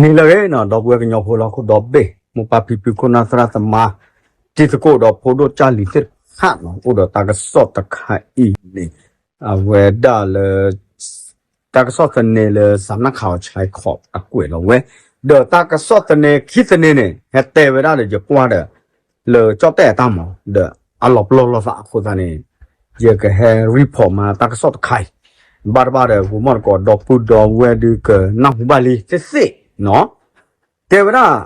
နံၤလၢအဂ့ၤန့ၣ် ဒီပုၢ်ဝဲၢ်ကညီဖိလၢဟီၣ်ခိၣ်ဒီဘ့ၣ် မိၢ်ပၢ်ဖံဖု ခိၣ်နၢ်သရၣ်သမါ တံၤသကိးဒီးဖိဒိၣ်ကၢ်လံၤသ့ၣ်တဖၣ်န့ၣ် အိၣ်ဒီးတၢ်ကစီၣ်တခါအံၤန့ၣ် အဝဲဒၣ်လၢ တၢ်ကစီၣ်သန့လၢ စးနၣ်ခးအီၤဆဲးခီးအကွဲးလီၤဝဲ ဒီးတၢ်ကစီၣ်သန့ခံသန့န့ၣ် ဟဲတဲဝဲဒၣ်ဒီးယကွၢ်ဒီး လၢကၠီၣ်တဲၣ်အတၢ်မၤ ဒီးအလီၤပျီၢ်လိာ်သးအဃိသတးန့ၣ် ယကဟဲ report မၤတၢ်ကစီၣ်တခါအံၤ ဘၣ်တဘၣ်ဒီး ဂိၤမီၣ်တကိး ဒီပုၢ်ဒီဝဲၢ်ဒုးကနၢ်ဟူဘၣ်လံသ့ၣ်သ့ၣ်နီၤ တဲဝဲဒၣ်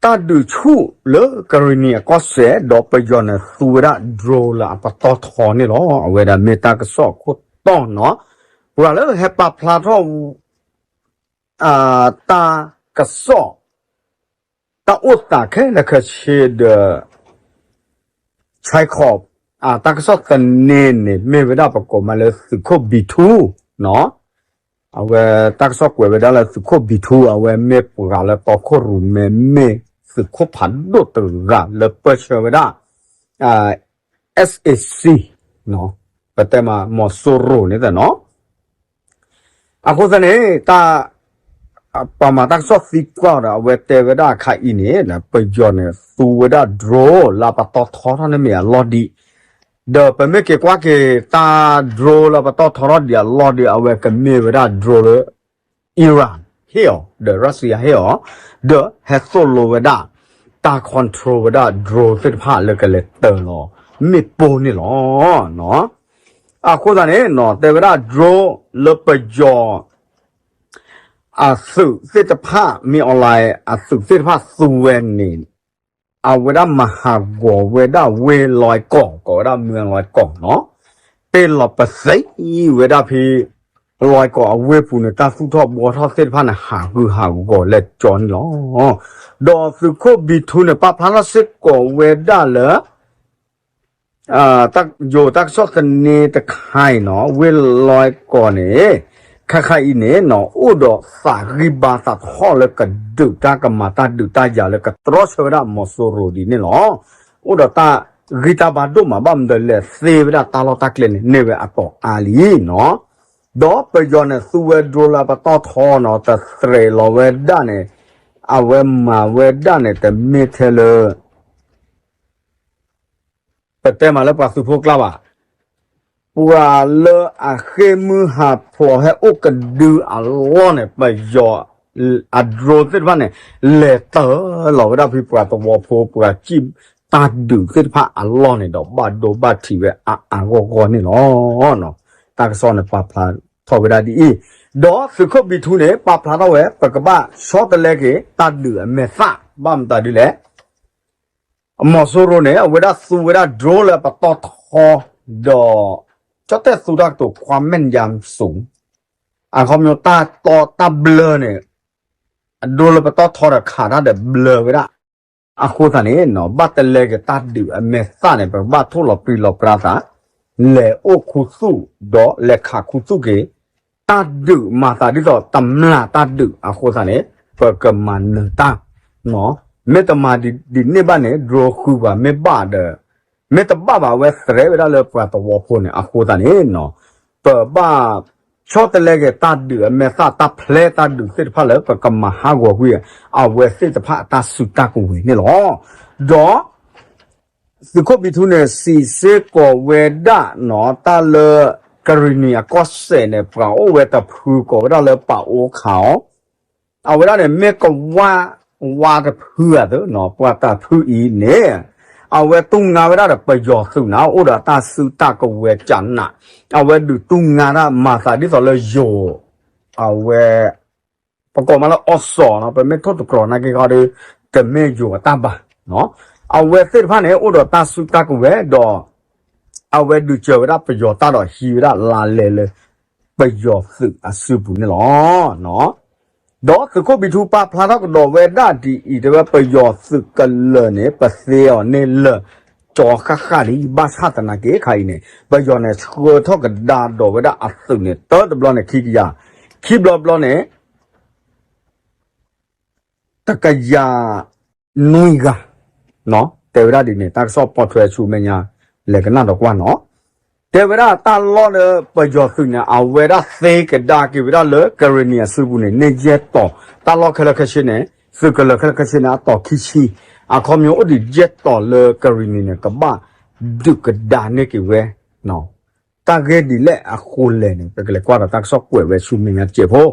တၢ်ဒုးဆူၣ်လၢကရံၣ်နံၤအကီၢ်စဲၣ် ဒီးပယီၤန့ၣ်သူဝဲဒၣ် drone လၢအပတီၢ်ထီန့ၣ်လီၤ. အဝဲဒၣ်မ့ၢ်တၢ်ကစီၣ်အခိၣ်တီနီၤ ပှၤလၢဟဲပာ်ဖျါထီၣ် တၢ်ကစီၣ် တၢ်အိၣ်သးခဲလၢာ်ခဲဆ့ဒီး ဆဲးခီး တၢ်ကစီၣ်သန့န့ၣ် မ့ၢ်ဝဲဒၣ်ပကိးမးလၢသုးခိၣ်ဘံထူနီၤ အဝဲတၢ်ကစီၣ်ကွဲးဝဲဒၣ်လၢသုးခိၣ်ဘံထူ အဝဲမ့ၢ်ပှၤလၢတီခိၣ်ရိၣ်မဲ မ့ၢ်သုးခိၣ်ဖးဒိၣ်တဂၤလၢပၢဆှၢဝဲဒၣ် SAC ပတဲမးမီၤစိရိၤန့ၣ်သ့ၣ်နီၤ အဃိသတးန့ၣ် တၢ် ပှၤမၤတၢ်ကစီၣ်သံကွၢ်ဒီး အဝဲတဲဝဲဒၣ်အခါအံၤန့ၣ် ပယီၤန့ၣ် သူဝဲဒၣ် drone လၢပတီၢ်ထီထီၣ်န့ၣ်မ့ၢ်အလီၢ်ဒံး ဒီးပမ့ၢ်က့ၤကွၢ်က့ၤတၢ် drone လၢပတီၢ်ထီထီၣ်ဒံးအလီၢ်ဒံး အဝဲကမ့ၢ်ဝဲဒၣ် drone လၢ Iran ဟ့ၣ်အီၤ ဒီး Russia ဟ့ၣ်အီၤ ဒီးဟဲသိၣ်လိဝဲဒၣ် တၢ် control ဝဲဒၣ် drone သ့ၣ်တဖၣ်လၢကလဲၤတၢၤလီၤ မ့ၣ်ပိၢ်န့ၣ်လီၤ. အဃိသတးန့ၣ် တဲဝဲဒၣ် drone လၢပယီၤ အသုးသ့ၣ်တဖၣ် မ့ၢ် online အသုးသ့ၣ်တဖၣ်သူဝဲန့ၣ် အဝဲဒၣ်မၤဟးဂီၤဝဲဒၣ်ဝ့ၢ်လွဲကီၢ် ကိးဝဲဒၣ်မုၢ်လွဲကီၢ်နီၤ ပ့ၢ်လီၤပသံဝဲဒၣ်ဖဲ လွဲကီၢ်အဝ့ၢ်ပူၤန့ၣ် တၢ်သူၣ်ထီၣ်ဘှီထီၣ်သ့ၣ်တဖၣ်န့ၣ် ဟးဂူာ်ဟးဂီၤလဲၤကၠီန့ၣ်လီၤ. ဒီးသုးခိၣ်ဘံထူန့ၣ် ပာ်ဖျါထီၣ်စ့ၢ်ကီးဝဲဒၣ်လၢ ယိၤတၢ်ကစီၣ်သန့တခါအံၤနီၤ ဝ့ၢ်လွဲကီၢ်န့ၣ် ခါခါအံၤန့ၣ်နီၤ အိၣ်ဒီးသးဂံၢ်ဘါသးထီၣ်လၢကဒုးတၢ်ကမၤတၢ်ဒုးတၢ်ယၤလၢကတြီဆၢဝဲဒၣ် မီၤစိရိၤဒ်န့ၣ်လီၤ. အိၣ်ဒီးတၢ်ဂံၢ်တၢ်ဘါဒိၣ်မး ဘၣ်မနုၤလဲၣ် သ့ဝဲဒၣ်တၢ်လီၢ်တၢ်ကျဲန့ၣ် န့ၢ်ဝဲအတီၤအါလံနီၤ. ဒီးပယီၤန့ၣ် သူဝဲ drone လၢပတီၢ်ထီနီၤ တသရဲးလီၤဝဲဒၣ်န့ၣ် အဝဲမၤဝဲဒၣ်န့ၣ် တမ့ၢ်ထဲလၢ ပတဲမးလၢပှၤသုးဖိကျါဘၣ်. ပှၤလၢအဃ့ၢ်မုၢ်ဟးဖျိးဟဲအိၣ်ကဒုအလီၢ်န့ၣ် ပယီၤအ drone သ့ၣ်တဖၣ်န့ၣ် လဲၤတၢၤလီၤဝဲဒၣ်ဖဲပှၤသဝီဖိ ပှၤစံၣ်တၢ်ဒုးသ့ၣ်တဖၣ်အလီၢ်န့ၣ်ဒီး ဘၣ်ဒိဘၣ်ထံးဝဲအါအါဂီၢ်ဂီၢ်န့ၣ်လီၤ. တၢ်ကစီၣ်န့ၣ်ပာ်ဖျါထီၣ်ဝဲဒၣ်ဒ်အံၤ, ဒီးသုးခိၣ်ဘံထူန့ၣ် ပာ်ဖျါထီၣ်ဝဲ ပကဘၣ်ဆီတလဲက့ၤ တၢ်ဒုးအမဲာ်သၣ် ဘၣ်မတၤဒ်လဲၣ် မီၤစိရိၤန့ၣ် အဝဲဒၣ်သူဝဲဒၣ် drone လၢပတီၢ်ထီဒီး ကၠီၣ်တဲၣ်သူတၢ်ကတိၤ ความแม่นยำสูง အခီပညီတၢ်တီတၢ်ဘျၢန့ၣ် အ drone လၢပတီၢ်ထီဒီးခးတၢ်ဒီးဘျၢဝဲဒၣ် အဃိသတးန့ၣ် ဘၣ်တလဲက့ၤတၢ်ဒုးအမဲာ်သၣ်န့ၣ် ပကဘၣ်ထိၣ်လီၤပြံလီၤပြါသး လဲၤအိၣ်ခူသူၣ်ဒီးလဲၤခးခူသူၣ်က့ၤ တၢ်ဒုးမၤသးဒ်သိးတမျၢ်တၢ်ဒုးအဃိသတးန့ၣ် ပကမၤနၢၤတၢ် မ့ၢ်တမၤဒ်န့ၣ်ဘၣ်န့ၣ် drone ဃုပှၤမ့ၢ်ဘၣ်ဒီး မ့ၢ်တဘၣ်ဘၣ် အဝဲသရဲးဝဲဒၣ်လၢပှၤသဝီဖိန့ၣ် အဃိသတးန့ၣ် ပဘၣ်ဆီတလဲက့ၤတၢ်ဒုးအမဲာ်သၣ် တၢ်ဖျဲးတၢ်ဒုးသ့ၣ်တဖၣ်လၢပကမၤဟးဂီၤကွံာ် အဝဲသ့ၣ်တဖၣ်အတၢ်စုတၢ်ကဝဲၤန့ၣ်လီၤ. ဒီး သုးခိၣ်ဘံထူန့ၣ် စံးစ့ၢ်ကီးဝဲဒၣ်နီၤ တၢ်လၢ ကရံၣ်နံၤအကီၢ်စဲၣ်န့ၣ် ပှၤအိၣ်ဝဲတဖုကိးဝဲဒၣ်လၢပာ်အိခးအီၤ အဝဲဒၣ်န့ၣ် မ့ၢ်ကဝါ ဝါတဖုဧါသ့နီၤ ပှၤတဖုအံၤန့ၣ် အဝဲတူၢ်ငါဝဲဒၣ်ဒီးပယီၤသုးနၤ အိၣ်ဒီးတၢ်စုတၢ်ကဝဲၤကနး အဝဲဒုးတူၢ်ငါတၢ်မၤသးဒ်သိးလၢယိၤ အဝဲ ပကိးမးလၢအီစီၤနီၤ ပမ့ၢ်ထိၣ်သတြီၤနာ်က့ၤဃီဒီး တမ့ၢ်ယိၤအတၢ်ဘၣ် အဝဲသ့ၣ်တဖၣ်န့ၣ် အိၣ်ဒီးတၢ်စုတၢ်ကဝဲၤဒီး အဝဲဒုးစၢၤဝဲဒၣ်ပယီၤတၢ်ဒီးဟံးဝဲဒၣ်လါလဲလၢ ပယီၤသုးအစုပူၤန့ၣ်လီၤ. ဒီးသုးခိၣ်ဘံထူပာ်ဖျါထီၣ်ကဒီးဝဲဒၣ်ဒ်အံၤ တဲဝဲပယီၤသုးကလၢၤန့ၣ် ပသ့အီၤန့ၢ်လၢာ် ကၠီဃၣ်ဃၣ်လံ ဘၣ်ဆၣ်သနာ်က့ခါအံၤန့ၣ် ပယီၤန့ၣ် ဆှၢထီၣ်ကဒါဒီးဝဲဒၣ်အသုးန့ၣ် တၢတဘျီန့ၣ် ခံကယၤ, ခံဘျီဘျီန့ၣ် တကယၤနွံဂၤ တဲဝဲဒၣ်ဒ်န့ၣ် တၢ်ကစီၣ်ပိာ်ထွဲဆူမဲာ်ညါ လဲၤကနၣ်ဒီးကွၢ်နီၤ. တဲဝဲဒၣ်တၢ်လီၢ်လၢပယီၤသုးန့ၣ် အဝဲဒၣ်သ့ကဒါက့ၤဝဲဒၣ်လၢကရံၣ်နံၣ်အစုပူၤန့ၣ် န့ၢ်ယဲၢ်တီၤ, တၢ်လီၢ်ခဲလၢာ်ခဲဆ့န့ၣ် သုးကလၢၤခဲလၢာ်ခဲဆ့န့ၣ် အတီၤခံဆံ, အခီပညီအိၣ်ဒံးယဲၢ်တီၤလၢကရံၣ်နံၣ်န့ၣ် ကဘၣ်ဒုးကဒါန့ၢ်က့ၤဝဲ တၢ်ဂ့ၢ်ဒ်လဲၣ်အဃိလဲၣ်န့ၣ် ပကလဲၤကွၢ်ဒီးတၢ်ကစီၣ်ကွဲးဝဲဆူမဲာ်ညါတစဲးဖိ ဒီး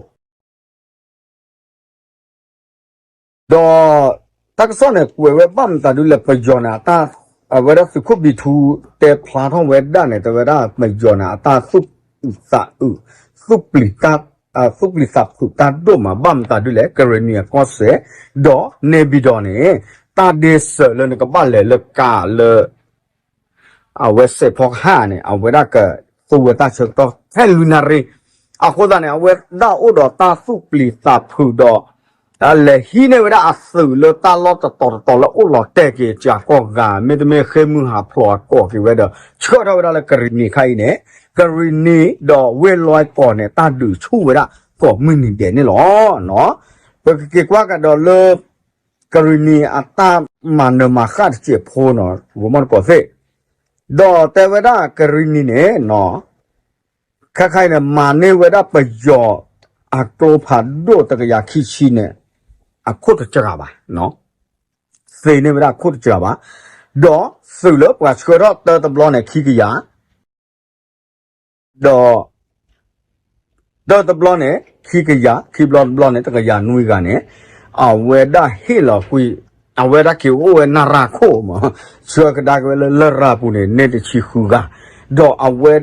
တၢ်ကစီၣ်န့ၣ် ကွဲးဝဲဘၣ်မတၤဒုလဲၣ် ပယီၤန့ၣ် အဝဲဒၣ်သုးခိၣ်ဘံထူတဲဖျါထီၣ်ဝဲဒၣ်န့ၣ် တဲဝဲဒၣ်ပယီၤန့ၣ် အတၢ်သူၣ်အုးသးအုး သူၣ်ပျံၤသးဖုးတၢ်ဒိၣ်မး ဘၣ်မတၤဒုလဲၣ် ကရံၣ်နံၣ်အကီၢ်စဲၣ် ဒီးန့ၣ်ပၠံၤဒီးန့ၣ် တၢ်ဒ့စၢၤလၢနကဘၣ်လဲၤလၢကးလၢ အဝဲစဲးဖီကဟၣ်န့ၣ် အဝဲဒၣ်ကသူဝဲတၢ်ဆၢကတီၢ်ထဲလွံၢ်နၣ်ရံၣ်, အဃိသတးန့ၣ် အဝဲဒၣ်အိၣ်ဒီးတၢ်သူၣ်ပျံၤသးဖုးဒီး လဲၤဟံးန့ၢ်ဝဲဒၣ်အသုးလၢတၢ်လီၢ်တတီၤတတီၤလၢအိၣ်လီၤတဲာ်က့ၤကးကီၢ်ဂၤ မ့တမ့ၢ်ဃ့ၢ်မုၢ်ဟးဖျိးအကိးက့ၤဝဲဒီး ဆှၢထီၣ်ဝဲဒၣ်လၢကရံၣ်နံၣ်ခါအံၤန့ၣ် ကရံၣ်နံၣ်ဒီးဝ့ၢ်လွဲကီၢ်န့ၣ် တၢ်ဒုးဆူၣ်ဝဲဒၣ်ကိးမုၢ်နံၤဒဲးန့ၣ်လီၤ. ပကက့ၤကွၢ်ကဒီးလၢ ကရံၣ်နံၣ်အတၢ်မၤနၢၤမၤဃၣ်တစဲးဖိနီၤ ဂိၤမီၣ်တကိးသ့ၣ်, ဒီးတဲဝဲဒၣ်ကရံၣ်နံၣ်န့ၣ်နီၤ ခဲခါအံၤန့ၣ် မၤန့ၢ်ဝဲဒၣ်ပယီၤအကျိဖးဒိၣ်တကယၤခံဆံန့ၣ် အခိၣ်တစှၤဘၣ်, သ့န့ၢ်ဝဲဒၣ်အခိၣ်တစှၤဘၣ်, ဒီးသုးလၢပှၤဆှၢထီၣ်တၢတဘျီန့ၣ် ခံကယၤ ဒီး တၢတဘျီန့ၣ် ခံကယၤ, ခံဘျီတဘျီန့ၣ် တကယၤနွံဂၤန့ၣ် အဝဲဒၣ်ဟ့ၣ်လီၤကွံာ်, အဝဲဒၣ်က့ၤအိၣ်ဝဲနရၢခိၣ်မး, ဆှၢကဒါက့ၤဝဲလၢလရာ်ပူၤန့ၣ် န့ၢ်တဆံဃုဂၤ, ဒီးအဝဲ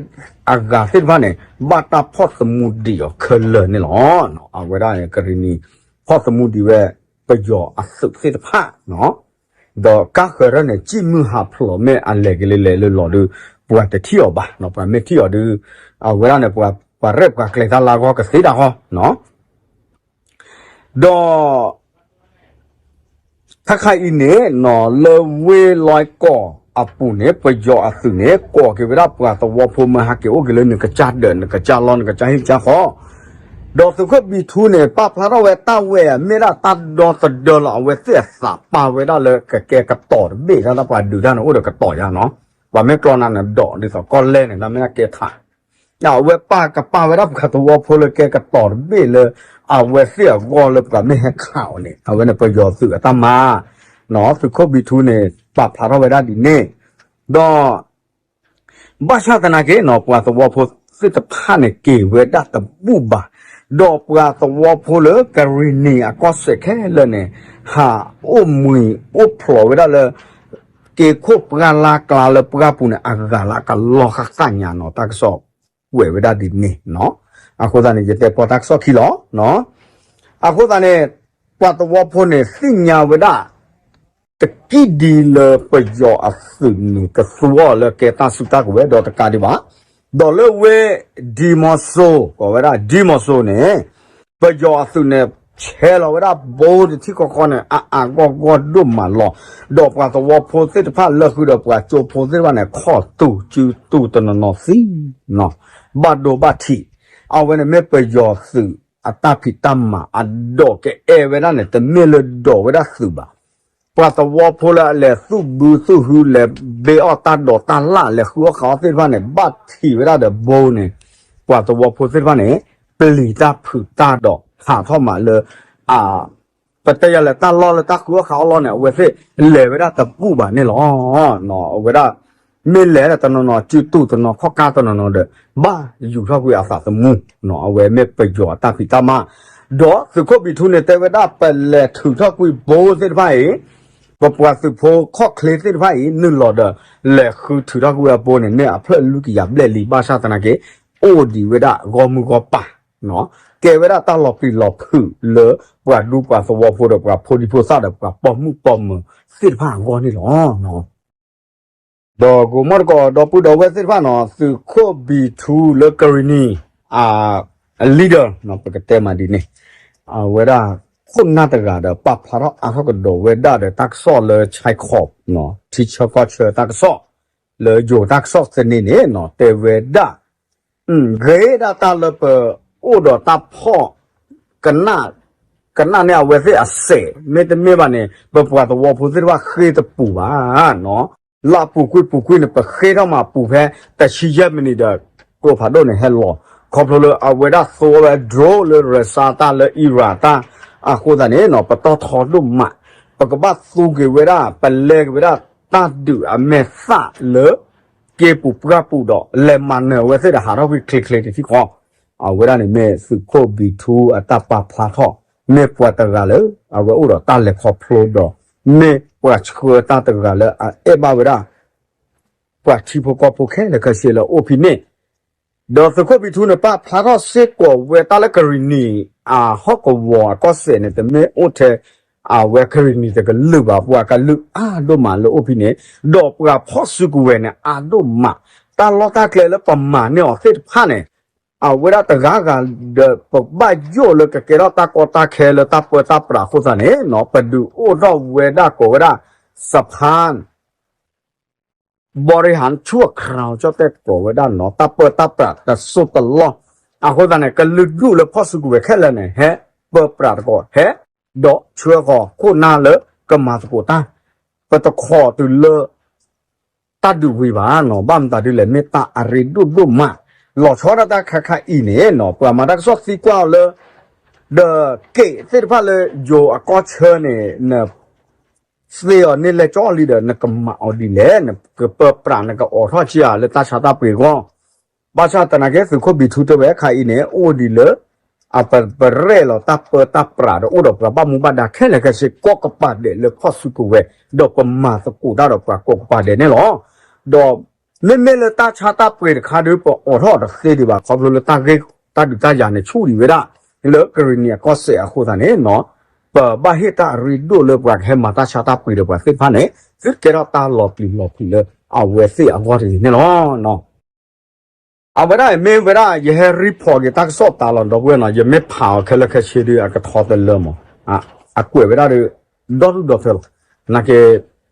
အဂၤသ့ၣ်တဖၣ်န့ၣ် ဘၣ်တၢ်ဖီၣ်သမူဒံးအီၤခဲလၢာ်န့ၣ်လီၤ. အဝဲဒၣ်န့ၣ် ကရံၣ်နံၣ် ဖီၣ်သမူဒံးဝဲ ပယီၤအသုးသ့ၣ်တဖၣ် ဒီးကါဃၢၤထၢၣ်န့ၣ် ကံၣ်မုၢ်ဟးဖျိးမ့ၢ်အလဲၤက့ၤလၢလဲၤလၢလီၤဒီး ပှၤတထံၣ်အီၤဘၣ်, ပှၤမ့ၢ်ထံၣ်အီၤဒီး အဝဲဒၣ်န့ၣ် ပှၤရဲၣ်ပှၤကျဲၤတၢ်လၢအဂီၢ်ကသ့ဒၣ်ဃီ, ဒီး ခါခါအံၤန့ၣ်နီၤ လၢဝ့ၢ်လွဲကီၢ်အပူၤန့ၣ် ပယီၤအသုးန့ၣ် ကိးက့ၤဝဲဒၣ်ပှၤသဝီဖိမ့ၢ်ဟးက့ၤအိၣ်က့ၤလၢနကစၢ်ဒၢး နကစၢ်လီၢ် နကစၢ်ဟံၣ်ကစၢ်ဃီ ဒီးသုးခိၣ်ဘံထူန့ၣ် ပာ်ဖျါထီၣ်ဝဲတၢ်ဝဲအမ့ၢ်ဒၣ်တၢ်ဒီသဒၢလီၤ အဝဲသ့ၣ်အသးပာ်ဝဲဒၣ်လၢကကဲကတီၤတဘ့ၣ် တၢ်ပှၤဒုးတၢ်န့ၣ် အိၣ်ဒီးကတီၤယါနီၤ, ပှၤမ့ၢ်ကျီနၤန့ၣ် ဒိးဒ်သိးကီၢ်လဲၢ်န့ၣ် တၢ်မ့ၢ်ဒၣ်ကဲထး အဝဲပာ်ကပာ်ဝဲဒၣ်ပှၤသဝီဖိလၢကဲကတီၤတဘ့ၣ်လၢ အဝဲသ့ၣ်အဂီၢ်လၢပှၤမ့ၢ်ဟဲခးအီၤန့ၣ် အဝဲန့ၣ်ပယီၤသုးအတၢ်မၤ သုးခိၣ်ဘံထူန့ၣ် ပာ်ဖျါထီၣ်ဝဲဒၣ်ဒ်န့ၣ်, ဒီး ဘၣ်ဆၣ်သနာ်က့နီၤ ပှၤသဝီဖိသ့ၣ်တဖၣ်န့ၣ် က့ၤဝဲဒၣ်တဘူၣ်ဘၣ်, ဒီးပှၤသဝီဖိလၢကရံၣ်နံၣ်အကီၢ်စဲၣ်ခဲလၢာ်န့ၣ် ဟးအိၣ်မှံၤအိၣ်ဖျိးဝဲဒၣ်လၢ က့ၤခိၣ်ပှၢ်လၢ်ကျါလၢပှၢ်ပူၤန့ၣ် အဂၤလၢအကလီၢ်ဃၣ်ဃၣ်ညါနီၤ တၢ်ကစီၣ်ကွဲးဝဲဒၣ်ဒ်န့ၣ်, အဃိသတးန့ၣ် ယတဲပီၢ်တၢ်ကစီၣ်ခံလီၤ. အဃိသတးန့ၣ် ပှၤသဝီဖိန့ၣ် သ့ၣ်ညါဝဲဒၣ် တကံၢ်ဒ်လၢပယီၤအသုးန့ၣ် ကသူအီၤလၢကဲတၢ်စုတၢ်ကဝဲၤဒီးတကးဒံးဘၣ်, ဒီးလၢဝ့ၢ်ဒံမီၤစိၤ ကိးဝဲဒၣ်ဒံမီၤစိၤန့ၣ် ပယီၤအသုးန့ၣ် ဆဲးလီၤဝဲဒၣ်ဘိတထံၣ်ဃီဃီန့ၣ် အအါဂီၢ်ဂီၢ်ဒိၣ်မးလီၤ. ဒီးပှၤသဝီဖိသ့ၣ်တဖၣ်လၢဃုာ်ဒီးပှၤကၠိဖိသ့ၣ်တဖၣ်န့ၣ် ခိးတူာ်စုတူာ်တနီၤနီၤသံနီၤ ဘၣ်ဒိဘၣ်ထံး, အဝဲန့ၣ်မ့ၢ်ပယီၤသုးအတၢ်ဖံးတၢ်မၤအဒိးကအဲၣ်ဝဲဒၣ်န့ၣ် တမ့ၢ်လၢဒိးဝဲဒၣ်သုးဘၣ် ပှၤသဝီဖိလၢအလဲၤသူၣ်ဘုသူၣ်ဟု လဲၤဘ့အီၣ်တၢ်ဒိးတၢ်လၣ် လဲၤဃုအီၣ်ဃုအီသ့ၣ်တဖၣ်န့ၣ် ဘၣ်ထံးဝဲဒၣ်ဒီးဘိန့ၣ် ပှၤသဝီဖိသ့ၣ်တဖၣ်န့ၣ် ပျံၤတၢ်ဖုးတၢ်ဒီးဟးထီၣ်မးလၢ အ ပတဲယၤလဲၣ် တၢ်လီၢ်လၢတၢ်ဃုအီၣ်ဃုအီလီၢ်န့ၣ် အဝဲသ့ၣ်လဲၤဝဲဒၣ်တဘူၣ်ဘၣ်န့ၣ်လီၤ. အဝဲဒၣ် မ့ၢ်လဲၤတနီၤနီၤ စုတူာ်တနီၤ ခီၣ်ကါတနီၤနီၤဒီး ဘၣ်ယူၤထီၣ်ကွံာ်အသးသမူ, အဝဲမ့ၢ်ပယီၤအတၢ်ဖံးတၢ်မၤ, ဒီးသုးခိၣ်ဘံထူန့ၣ် တဲဝဲဒၣ် ပလဲၤထုးထီၣ်ကွံာ်ဘိသ့ၣ်တဖၣ်အံၤ ပပှၤသုးဖိခီၣ်ချ့သ့ၣ်တဖၣ်အံၤ နုာ်လီၤဒီး လဲၤဃုထုးထီၣ်ကွံာ်အဘိန့ၣ် န့ၢ်အဖျၢၣ်လွံၢ်ကယၤဘျဲၣ်လံ ဘၣ်ဆၣ်သနာ်က့ အိၣ်ဒံးဝဲဒၣ်ဂီၢ်မုၢ်ဂီၢ်ပၤ ကဲဝဲဒၣ်တၢ်လီၤပျံၤလီၤဖုးလၢ ပှၤဒူပှၤသဝီဖိဒီးပှၤဖိဒံဖိသၣ်ဒီးပှၤပိာ်မုၣ်ပိာ်မၢၤသ့ၣ်တဖၣ်အဂီၢ်န့ၣ်လီၤ. ဒီးဂိၤမီၣ်တကိးဒီပုၢ်ဒီဝဲၢ်သ့ၣ်တဖၣ်နီၤ သုးခိၣ်ဘံထူလၢကရံၣ်နံၣ် အ leader ပကတဲမးဒ်န့ၣ် အဝဲဒၣ်ခိၣ်နၢ်တဂၤဒီး ပာ်ဖျါထီၣ်အါထီၣ်ကဒီးဝဲဒၣ်ဒီးတၢ်ကစီၣ်လၢဆဲးခီး ထံဆၢကီၢ်ဆၢတၢ်ကစီၣ် လၢယိၤတၢ်ကစီၣ်သန့န့ၣ်နီၤ တဲဝဲဒၣ် ဂ့ၤဒၣ်တၢ်လၢပအိၣ်ဒီးတၢ်ဖီၣ် ကနၣ်န့ၢ်အဝဲသ့ၣ်အစဲး မ့တမ့ၢ်ဘၣ်န့ၣ် ပပှၤသဝီဖိသ့ၣ်တဖၣ်ဃ့ၢ်တပူၤဘၣ်နီၤ လၢအပူၤကွံာ်ပူၤကွံာ်န့ၣ် ပဃ့ထီၣ်မးပူၤဖဲ တဆံယဲၢ်မံးနံးဒီး ကျိဖးဒိၣ်န့ၣ်ဟဲလီၤ. ခီဖျိလၢအဝဲဒၣ်သိအီၤဝဲ drone လၢ Russia တၢ်လၢ Iran တၢ် အဃိသတးန့ၣ်နီၤ ပတီၢ်ထီဒိၣ်မး, ပကဘၣ်သူက့ၤဝဲဒၣ် ပလဲက့ၤဝဲဒၣ်တၢ်ဒုးအမဲာ်သၣ်လၢ က့ပူၤပှၢ်ပူၤဒီး လဲၤမၤနၢၤအဝဲသ့ၣ်ဒီးဟးထီၣ်ကွံာ်ချ့ချ့တထံၣ်ဃီ. အဝဲဒၣ်န့ၣ်မ့ၢ်သုးခိၣ်ဘံထူအတၢ်ပာ်ဖျါထီၣ်, မ့ၢ်ပှၤတဂၤလၢ အဝဲအိၣ်ဒီးတၢ်လဲၤခီဖျိဒီး မ့ၢ်ပှၤဆှၢတၢ်တဂၤလၢအအဲၣ်ဘၣ်ဝဲဒၣ် ပှၤထံဖိကီၢ်ဖိခဲလၢာ်ခဲဆ့လၢအိၣ်ဖဲန့ၣ် ဒီးသုးခိၣ်ဘံထူန့ၣ် ပာ်ဖျါထီၣ်စ့ၢ်ကီးဝဲတၢ်လၢကရံၣ်နံၣ်အဟီၣ်ကဝီၤအကီၢ်စဲၣ်န့ၣ် တမ့ၢ်အိၣ်ထဲအဝဲကရံၣ်နံၣ်တကလုာ်ဘၣ်, ပှၤကလုာ်အါဒိၣ်မးလၢအိၣ်ဖဲန့ၣ်, ဒီးပှၤဖီၣ်စုကဝဲၤန့ၣ်အါဒိၣ်မး, တၢ်လီၢ်တၢ်ကျဲလၢပမၤန့ၢ်အီၤသ့ၣ်တဖၣ်န့ၣ် အဝဲဒၣ်တဂၤဂၤဒီး ပဘၣ်ယိၣ်လၢကကဲထီၣ်တၢ်ကီတၢ်ခဲလၢတၢ်ပၢတၢ်ပြးအဃိသတးန့ၣ်နီၤ ပဒုးအိၣ်ထီၣ်ဝဲဒၣ်ကိးဝဲဒၣ် စဖၣ် ဘီရံဟၣ်ဆူၣ်အခရၣ်ကၠီၣ်တဲၣ်ကိးဝဲဒၣ်နီၤ တၢ်ပၢတၢ်ပြးတစိၢ်တလီၢ်, အဃိသတးန့ၣ် ကလုာ်ဒူၣ်လၢဖီၣ်စုကဝဲၤခဲလၢာ်န့ၣ် ဟဲပၢပြးတကိး ဟဲဒီးဆှၢဃီၤခိၣ်နၢ်လၢကမၤသကိးတၢ်, ပတခိးတုၤလၢ တၢ်ဒုးဝံၤဘၣ်နီၤ ဘၣ်မတၤဒ်လဲၣ် မ့ၢ်တၢ်အရ့ဒိၣ်ဒိၣ်မး, လီၤဆီဒၣ်တၢ်ခါခါအံၤန့ၣ်နီၤ ပှၤမၤတၢ်ကစီၣ်သံကွၢ်အီၤလၢ ဒီးက့ၣ်သ့ၣ်တဖၣ်လၢယိၤအကီၢ်ဆၢန့ၣ် န သ့အီၤန့ၣ်လဲၤကၠီလံဒီး နကမၤအီၤဒ်လဲၣ်, နကပၢပြး နကအိးထီၣ်က့ၤဧါလၢတၢ်ဆါတၢ်ပှ့ၤအဂီၢ်, ဘၣ်ဆၣ်သနာ်က့ သုးခိၣ်ဘံထူတဲဝဲခါအံၤန့ၣ် အိၣ်ဒံးလၢ အပ ပရဲၣ်လီၤတၢ်ပၢတၢ်ပြးဒီး အိၣ်ဒီးပှၤဘၣ်မူဘၣ်ဒါခဲလၢာ်ခဲဆ့ ကိးကပၤဒဲးလၢဖီၣ်စုကဝဲၤ ဒီးပမၤသကိးတၢ်ဒီးပှၤကိးကပၤဒဲးန့ၣ်လီၤ. ဒီး မ့မ့ၢ်လၢတၢ်ဆါတၢ်ပှ့ၤတခါဒီး ပအိးထီၣ်အီၤတသ့ဒံးဘၣ် ခီဖျိလၢတၢ်ဂ့ၢ်တၢ်ဒုးတၢ်ယၤန့ၣ် ဆူၣ်ဒံးဝဲဒၣ် လၢကရံၣ်နံၣ်အကီၢ်စဲၣ်အဃိသတးန့ၣ်နီၤ ပဘၣ်ဟ့ၣ်တၢ်အရ့ဒိၣ်လၢပှၤကဟဲမၤတၢ်ဆါတၢ်ပှ့ၤဒီးပှၤသ့ၣ်တဖၣ်န့ၣ် သုကဲထီၣ်တၢ်လီၤပျံၤလီၤဖုးလၢအဝဲသ့ၣ်အဂီၢ်တဂ့ၤန့ၣ်လီၤ. အဝဲဒၣ်မ့ၢ်ဝဲဒၣ် ယဟဲ report က့ၤတၢ်ကစီၣ်တၢ်လီၤ ဒီပုၢ်ဝဲၢ်နီၤ ယမ့ၢ်ဖးအီၤခဲလၢာ်ခဲဆ့ဒီး အကထီတလၢမး အကွဲးဝဲဒၣ်ဒီး ဒီဒူၣ်ဒီထၢလီၤ. နာ်က့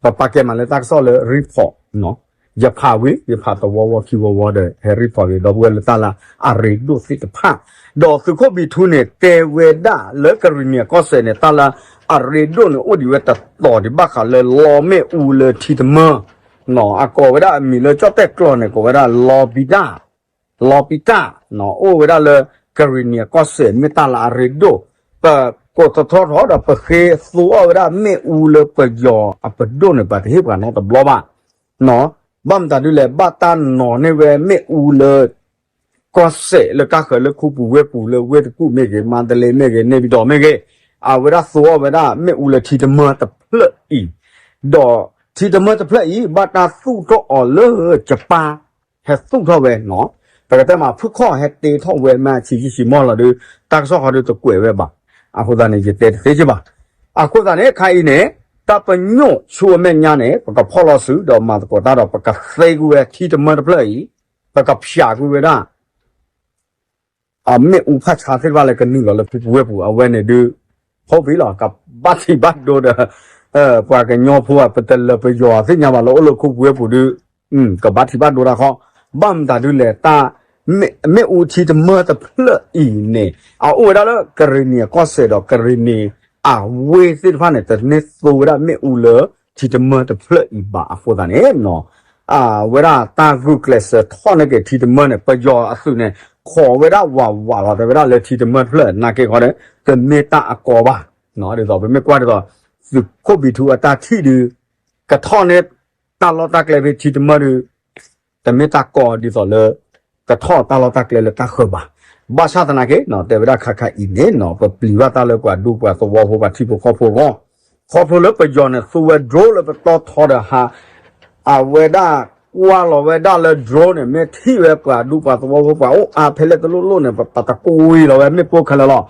ပပာ်ကဲမးလၢတၢ်ကစီၣ်လၢ report နီၤ ယဖးဝံၤ ယဖးတဝီဝီခံဝီဝီဒီး ဟဲ report က့ၤ ဒီပုၢ်ဝဲၢ်လၢတၢ်လၢအရ့ဒိၣ်သ့ၣ်တဖၣ်, ဒီးသုးခိၣ်ဘံထူန့ၣ် တဲဝဲဒၣ်လၢကရံၣ်နံၣ်အကီၢ်စဲၣ်န့ၣ် တၢ်လၢအရ့ဒိၣ်န့ၣ် အိၣ်ဒံးဝဲတတီၤဒံးဘၣ်ဃးလၢလီမ့ၣ်အူလၢထံတမၢ နီၤ အကိးဝဲဒၣ်အမံၤလၢကၠီၣ်တဲၣ်ကျိာ်န့ၣ် ကိးဝဲဒၣ် လီပံတၢ်, လီပံတၢ်, အိၣ်ဝဲဒၣ်လၢ ကရံၣ်နံၣ်အကီၢ်စဲၣ် မ့ၢ်တၢ်လၢအရ့ဒိၣ်, ပကိးထီထီထီၣ်ဒီး ပဃ့သူအီၣ်ဝဲဒၣ်မ့ၣ်အူလၢပယီၤအပဒိၣ်န့ၣ် ပှၤတဟ့ၣ်ပှၤနီတဘျီဘၣ်, ဘၣ်မတၤဒ်လဲၣ် ဘၣ်တၢ်နီၤန့ၢ်ဝဲမ့ၣ်အူလၢ ကီၢ်စဲၣ်လၢကါဃၢၤလၢခူပူၤဝ့ၢ်ပူၤလၢဝ့ၢ်တကူၣ်မ့ၢ်ဂ့ၤ မါတလ့မ့ၢ်ဂ့ၤ န့ၣ်ပဒီးမ့ၢ်ဂ့ၤ, အဝဲဒၣ်သူအီၣ်ဝဲဒၣ်မ့ၣ်အူလၢထံတမၢတဖျၢၣ်အံၤ, ဒီးထံတမၢတဖျၢၣ်အံၤ ဘၣ်တၢ်သူၣ်ထီၣ်အီၤလၢကပၤ ဟဲသူၣ်ထီၣ်ဝဲနီၤ, ပကတဲမးဖုၣ်ခီၣ်ဟဲတ့ထီၣ်ဝဲမ့ၢ်ဆံးယံာ်ဆံးမီၢ်လီၤဒီး တၢ်ကစီၣ်ဃီဒီးတကွဲးဝဲဘၣ်, အဃိသတးန့ၣ် ယတဲတသ့က့ဘၣ်, အဃိသတးန့ၣ် ခါအံၤန့ၣ် တၢ်ပညိၣ်ဆူအမဲာ်ညါန့ၣ် ပကဖီၣ်လီၤစုဒီးမၤသကိးတၢ်ဒီး ပကသ့ကွံာ်ဝဲထံတမၢတဖျၢၣ်အံၤ, ပကဖျးကွံာ်ဝဲဒၣ် အမ့ၣ်အူဖးဆါသ့ၣ်တဖၣ်လၢကနုာ်လီၤလၢခူပူၤဝ့ၢ်ပူၤ အဝဲန့ၣ်ဒုး hopefully လီၤ ကဘၣ်ထံးဘၣ်ဒိဒီး ပှၤကညီဖိ ပတလၢပယီၤသ့ၣ်ညါဘၣ်လၢအိၣ်လၢခူပူၤဝ့ၢ်ပူၤဒုး ကဘၣ်ထံးဘၣ်ဒိတၢ်ခီ, ဘၣ်မတၤဒုးလဲၣ် တၢ် မ့ၣ်အူထံတမၢတဖျၢၣ်အံၤန့ၣ် အအိၣ်ဝဲဒၣ်လၢကရံၣ်နံၣ်အကီၢ်စဲၣ်ဒီး ကရံၣ်နံၣ်အဝ့ၢ်သ့ၣ်တဖၣ်န့ၣ် တန့ၢ်သူဝဲဒၣ်မ့ၣ်အူလၢထံတမၢတဖျၢၣ်အံၤဘၣ်အဃိသတးန့ၣ် အဝဲဒၣ်တၢ်ဂုာ်ကျဲးစၢးထီၣ်န့ၢ်က့ၤထံတမၢန့ၣ် ပယီၤအသုးန့ၣ် ခိးဝဲဒၣ်ဝးဝးလီၤ တဲဝဲဒၣ်လၢထံတမၢတဖျၢၣ် နာ်က့ခီဒီး တမ့ၢ်တၢ်အကီဘၣ်, ဒ်သိးပမ့ၢ်ကွၢ်ဒ်သိး သုးခိၣ်ဘံထူအတၢ်ထံၣ်ဒုး ကထီၣ်န့ၢ်တၢ်လီၢ်တၢ်ကျဲဖဲထံတမၢဒုး တမ့ၢ်တၢ်ကီဒ်သိးလၢ ကထီၣ်တၢ်လီၢ်တၢ်ကျဲလၢတၢ်ဃၢၤဘၣ်. ဘၣ်ဆၣ်သနာ်က့ တဲဝဲဒၣ်ခါခါအံၤန့ၣ်နီၤ ပပျံၤဘၣ်တၢ်လၢပှၤဒူပှၤသဝီဖိပှၤထံဖိကီၢ်ဖိအဂီၢ်, ခီဖျိလၢပယီၤန့ၣ် သူဝဲ drone လၢပတီၢ်ထီဒီးဟး အဝဲဒၣ်ကွၢ်လီၤဝဲဒၣ်လၢ drone န့ၣ် မ့ၢ်ထံၣ်ဝဲပှၤဒူပှၤသဝီဖိပှၤအိၣ်အါဖဲလဲၣ်တလိၣ်လိၣ်န့ၣ် ပတကိးဝံၤလီၤဝဲမ့ၣ်ပိၢ်ခဲလၢာ်လီၤ.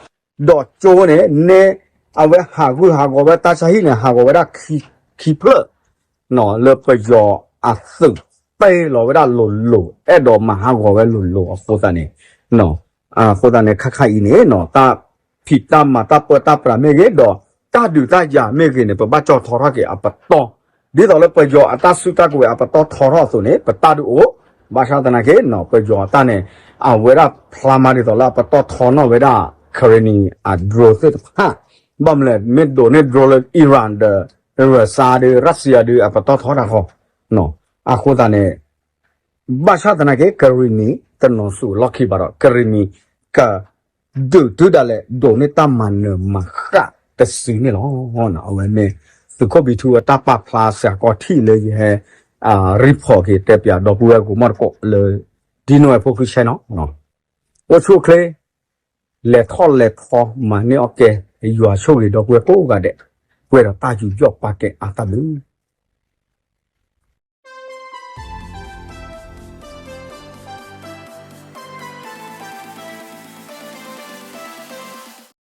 ဒီးကၠိန့ၣ် နဲ အဝဲဟးဂူာ်ဟးဂီၤဝဲတၢ်ဆါဟံၣ်န့ၣ် ဟးဂီၤဝဲဒၣ်ခံဖျၢၣ် လၢပယီၤအသုး ပဲလီၤဝဲဒၣ်လိၤလိၤ အဲၣ်ဒိးမၤဟးဂီၤဝဲလိၤလိၤအဃိသတးန့ၣ် အဃိသတးန့ၣ် ခါခါအံၤန့ၣ် တၢ်ဖံးတၢ်မၤတၢ်ပၢတၢ်ပြးမ့ၢ်ဂ့ၤဒီး တၢ်ဒုးတၢ်ယၤမ့ၢ်ဂ့ၤန့ၣ် ပဘၣ်ကၠီထီထီၣ်က့ၤအပတီၢ်, ဒ်သိးလၢပယီၤအတၢ်စုတၢ်ကဝဲၤအပတီၢ်ထီထီၣ်အသိးန့ၣ် ပတၢ်ဒုးအိၣ်, ဘၣ်ဆၣ်သနာ်က့ ပယီၤအတၢ်န့ၣ် အဝဲဒၣ်ဖျါမးဒ်သိးလၢအပတီၢ်ထီနီၣ်ဝဲဒၣ် Ukraine အ drone သ့ၣ်တဖၣ်, ဘၣ်မနုၤလဲၣ် မ့ၢ်ဒိးန့ၢ် drone လၢ Iran ဒီး Russia ဒီး Russia ဒီး အပတီၢ်ထီတၢ်ဃီ အဃိသတးန့ၣ် ဘၣ်ဆၣ်သနာ်က့ ကရံၣ်နံၤတနီၤစူၣ်လီၢ်ခံဘၣ်ဒီး ကရံၣ်နံၤက ဒုးတုၤဒၣ်လဲာ်ဒိးန့ၢ်တၢ်မၤနၢၤမၤဃၣ်တစုန့ၣ်လီၤ. အဝဲမ့ၢ်သုးခိၣ်ဘံထူအတၢ်ပာ်ဖျါစ့ၢ်ကီးထံၣ်လၢယဟဲ report က့ၤတဲပၠးဒီပုၢ်ဝဲၢ်ကိးမံၤသကိးလၢ ဒ်နိၣ်ဝဲဖိဃုဆဲနီၤ အိၣ်ဆူၣ်အိၣ်ချ့ လဲၤထီၣ်လဲၤထီမၤန့ၢ်အီၣ်ကဲ ယွၤဆိၣ်ဂ့ၤဒီပုၢ်ဝဲၢ်ကိးဂၤဒဲး ပှဲၤဒီးတၢ်ယူးယီၣ်ပာ်ကဲအါတၢ်ဘျုး